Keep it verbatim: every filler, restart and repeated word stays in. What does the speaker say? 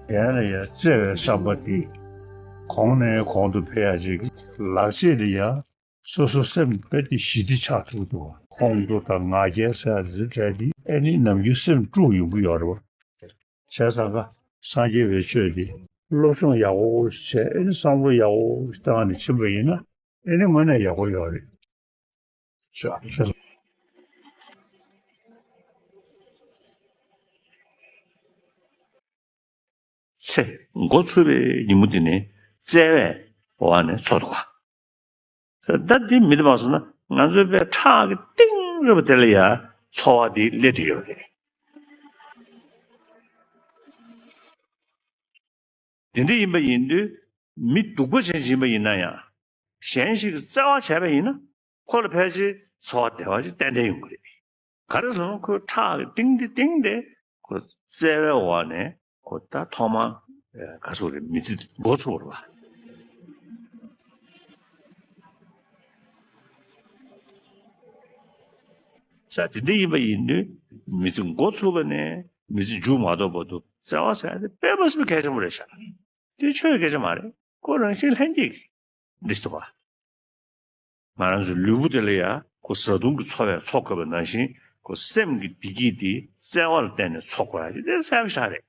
གཞན་ལ་ཡང་བརྩེ་བའི་བསམ་པ་དེ་གོང་ནས་གོང་དུ་འཕེལ་ཡ་ཅིག་ལག་རྗེས་ལ་ཡང་སོ་སོ་སེམས་རྦད་དེ་ཞི་བདེ་ཆགས་ཐུབ་འདུག་ཁོང་ཁྲོ་དང་ང་རྒྱལ་ཟེར་ཡ་དེ་ཚོ་བྲལ་ཏེ་ཨེ་ནི་ནམ་རྒྱུན་སེམས་དཀྲུགས་ཡོང་གི་ཡོད་རེད་བ། བྱས་ཙང་ཀ་སངས་རྒྱས་པའི་ཆོས་འདི་སློབ་སྦྱོང་ཡག་པོ་བྱས་ཨེ་ནི་བསམ་བློ་ཡག་པོ་བཏང་ནས་ཕྱིན་པ་ཡིན་ན་ཨེ་ནི་དངོས་གནས་ཡག་པོ་ཡོད་རེད། ཤ་ཤ། ཚེ་འགོ་ཚུགས་པའི་ཉིན་མོ་དེ་ནས་བརྩེ་བའི་འོག་ནས་འཚོ་འདུག་ག་ད་འདི་མི་འདི་མ་སོང་ན་ང་ཚོའི་པའི་ཁྲག་གི་གཏིང་རིང་པོ་དེ་ལ་ཡང་ཚོར་བ་འདི་སླེབས་བསྡད་ཡོད་རེད། དེ་འདྲ་ཡིན་པ་ཡིན་དུས་མི་སྡུག་པ་ཅན་ཞིག་ཡིན་པ་ཡིན་ན་ཡང་གཞན་ཞིག་གིས་བརྩེ་བ་བྱས་པ་ཡིན་ན་ཁོ་ལ་ཕལ་ཆེར་ཚོར་བ་བདེ་བ་ཅིག་ཏན་ཏན་ཡོང་གི་རེད། ག་རེ་ཟེར་ན་ཁོའི་ཁྲག་གི་གཏིང་འདི་གཏིང་དེ་ཁོ་བརྩེ་བའི་འོག་ནས་ཁོ་ད་ཐོག་མར་ག་ཚོད་རེད་མི་ཚེ་འགོ་ཚུགས་པ་རེད་བ། ས་དེ་འདྲ་ཡིན་པ་ཡིན་དུས་མི་ཚེ་འགོ་ཚུགས་པ་ནས་མི་ཚེ་མཇུག་མ་རྫོགས་བར་དུ་བརྩེ་བ་ཟེར་ཡ་དེ་དཔེ་མ་སྲིད་པའི་གལ་ཆེན་པོ་རེད་ཤག་དེ་ཆོས་སྐད་ཆ་མ་རེད། ཁོ་རང་བཞིན་ལྷན་སྐྱེས་ཀྱི་འདི་ཞིག་འདུག་ག་ང་རང་ཚོའི་ལུས་པོ་དེ་ལ་ཡང་ཁོ་བཟའ་བཏུང་གི་འཚོ་བས་འཚོ་དགོས་པ་ནང་བཞིན་ཁོ་སེམས་ཀྱི་བདེ་སྐྱིད་དེ་བརྩེ་བ་ལ་བརྟེན་ནས་འཚོ་དགོས་ཡ་ཞིག་དེ་གསལ་པོ་ཞིག་རེད།